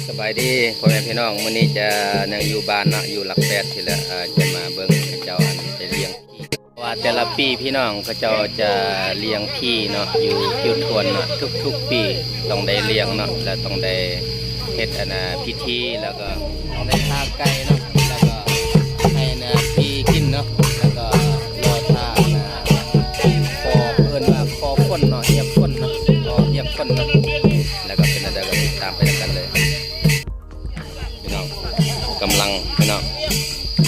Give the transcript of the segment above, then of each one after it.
ສະບາຍດີພໍ່ແມ່ພີ່ນ້ອງ, ມື້ນີ້ຈະຍັງຢູ່ບ້ານເນາະ ຢູ່ຫຼັກແປດນີ້ແຫຼະ ເອີ ຈະມາເບິ່ງເຂົາເຈົ້າ ອັນ ໄປລ້ຽງຜີ ເພາະວ່າແຕ່ລະປີພີ່ນ້ອງເຂົາເຈົ້າຈະລ້ຽງຜີເນາະ ຢູ່ ຢູ່ທວນເນາະ ທຸກໆປີຕ້ອງໄດ້ລ້ຽງເນາະ ແລ້ວຕ້ອງໄດ້ເຮັດ ອັນນາ ພິທີ ແລ້ວກໍຕ້ອງໄດ້ຂ້າໄກ່ເນາະ ແລ້ວກໍໃຫ້ ອັນນາ ຜີກິນເນາະ ແລ້ວກໍລໍຖ້າ ອັນນາ ຂໍ ເອີ້ນວ່າຂໍຝົນເນາະ ຮຽກຝົນເນາະ ລໍຮຽກຝົນເນາະ ແລ້ວກໍເປັນແນວໃດກໍຕິດຕາມໄປນຳກັນເລີຍ. ພີ່ນ້ອງ ກຳລັງ ພີ່ນ້ອງ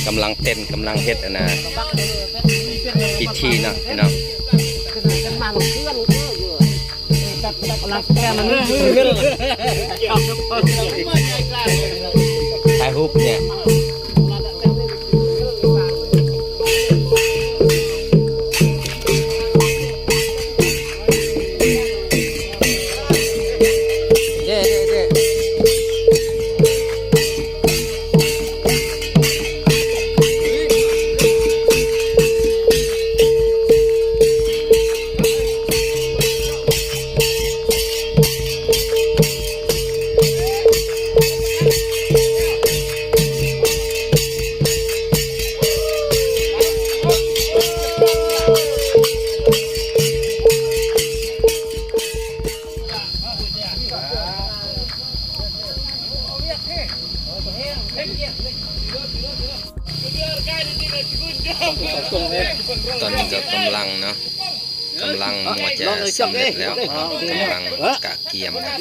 ກຳລັງເຕັ້ນ ກຳລັງເຮັດ ອັນນາ ພິທີເນາະ ພີ່ນ້ອງ. ຖ່າຍຮູບເນຍ. ຕອນນີ້ກໍກຳລັງເນາະ ກຳລັງໝົດຈະສຳເລັດແລ້ວເນາະ ກຳລັງກະກຽມນະ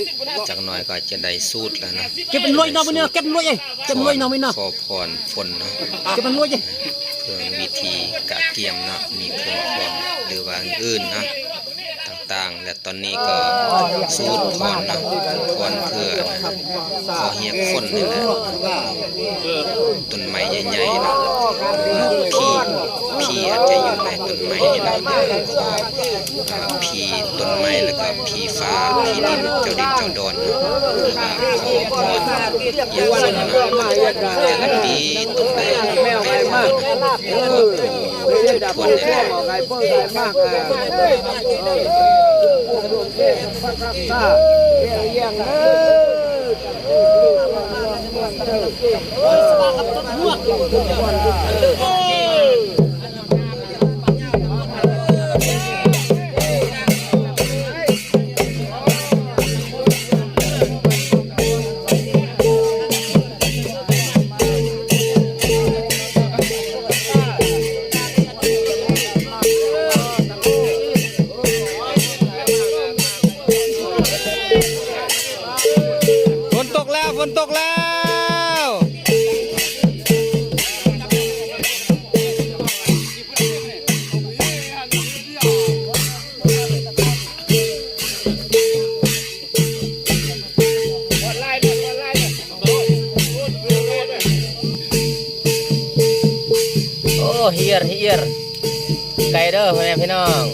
ຈັກໜ່ອຍກໍຈະໄດ້ສູດແລ້ວນະ ເກັບມັນລວຍເນາະມື້ນີ້ເນາະ ເກັບມັນລວຍເອີຍ ເກັບມັນລວຍເນາະມື້ນີ້ເນາະ ຂໍພອນຝົນເນາະ ເກັບມັນລວຍເອີຍ ເພື່ອວິທີກະກຽມເນາະ ມີເຄື່ອງຂອງ ຫຼືວ່າອື່ນໆເນາະ ຕ່າງໆ ແລະ ຕອນນີ້ກໍສູດພອນເນາະ ພອນເພື່ອ ອັນນາ ຂໍຮຽກຝົນນີ້ແຫຼະ ຕົ້ນໄມ້ໃຫຍ່ໆເນາະ ຫຼືວ່າຜີ ຜີອາດຈະຢູ່ໃນຕົ້ນໄມ້ນີ້ແຫຼະ ຂໍ ອ່າ ຜີຕົ້ນໄມ້ ແລ້ວກໍຜີຟ້າ ຜີດິນ ເຈົ້າດິນເຈົ້າດອນເນາະ ຄືວ່າຂໍພອນຮຽກຝົນເນາະ ແຕ່ລະປີຕ້ອງໄດ້ໄປຂໍພອນ ເອີ ເພິ່ນນີ້ແຫຼະ. ຝົນຕົກແລ້ວ ຝົນຕົກແລ້ວ. ໂອ້ ຮຽດ ຮຽດ ໄກເດີພໍ່ແມ່ພີ່ນ້ອງ.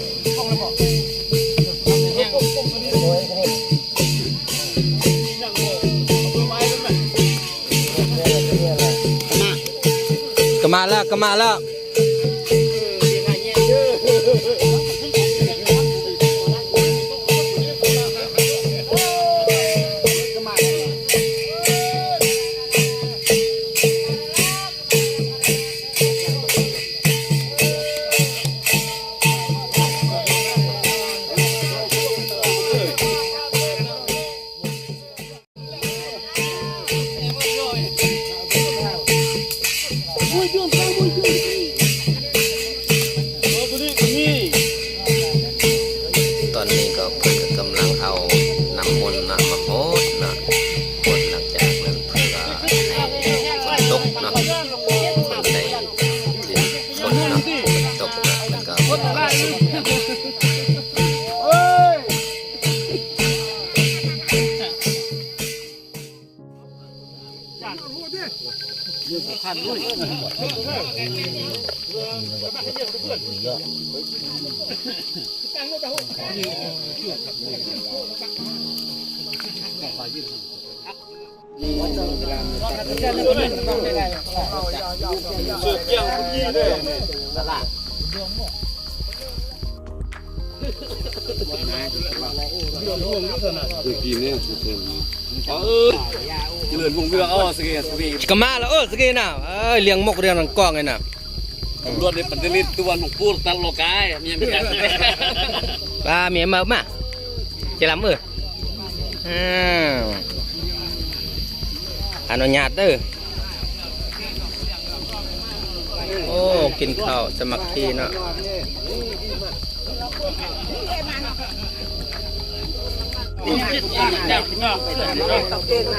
ກະມາແລ້ວ ກະມາແລ້ວ.ຕອນນີ້ກໍເພິ່ນກໍກຳລັງເອົານ້ຳມົນນະມາຫົດນະ ຫົດຫຼັງຈາກນັ້ນເພິ່ນກໍໃຫ້ຝົນຕົກເນາະ ເພິ່ນໄດ້ຖືກຝົນເນາະ ຝົນຕົກນະ ເພິ່ນກໍ ເມື່ອກີ້ແມ່ນ ເອີ ຈະເລີນວົງເວລາ ເອີ ສະເກ ສະເກ ກະມາລະ ເອີ ສະເກນະ ເອີ ລຽງມົກລຽງກອງໄງນະ ຕຳຫຼວດໃນປະເທດຕົວນຂອງປູຕັນໂລກາຍ ມີຫຍັງ ປາ ມີມາ ມາ ຈະລຳ ເອີ ອາ ອະນຸຍາດເດີ. ໂອ້ ກິນເຂົ້າສາມັກຄີເນາະ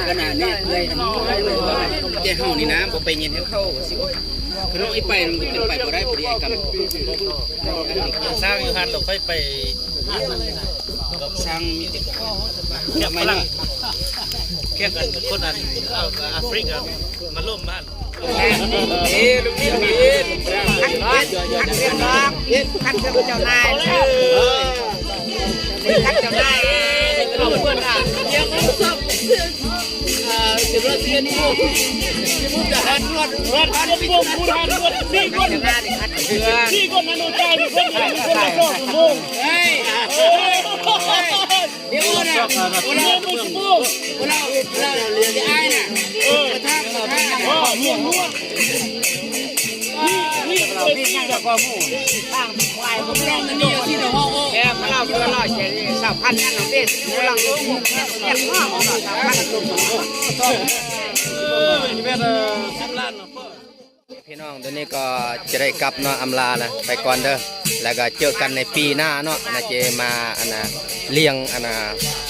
ຂະໜາດນີ້ເອື້ອຍ ແຕ່ເຮົານີ້ນະ ບໍ່ໄປເຢັນໃຫ້ເຂົາ ຄືນ້ອງອີ່ໄປ ມັນເປັນໄປບໍ່ໄດ້ ພໍດີອ້າຍກຳ ສ້າງຢູ່ຫັ້ນ ແລ້ວຄ່ອຍໄປ ສ້າງມີແຕ່ແຂກຝຣັ່ງ ແຂກອັນຄົນອັນອາຟຣິກາມາລົມບ້ານ ເອີ ລູກນີ້ ລູກນີ້ ຄັນເຮັດ ຄັນເຮັດນ້ອງ ຄັນເຈົ້ານາຍ ຄັນເຈົ້ານາຍ ເອີ ຄັນເຈົ້ານາຍ ເອີ ເອີ ພີ່ນ້ອງ ດຽວນີ້ກໍຈະໄດ້ກັບເນາະ ອຳລານະ ໄປກ່ອນເດີ ແລ້ວກໍເຈີກັນໃນປີໜ້າເນາະ ນາເຈມາ ອັນນະ ລ້ຽງ ອັນນະ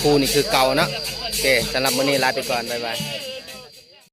ພູນີ້ຄືເກົ່າເນາະ ໂອເຄ ສຳລັບມື້ນີ້ລາໄປກ່ອນ ບາຍບາຍ.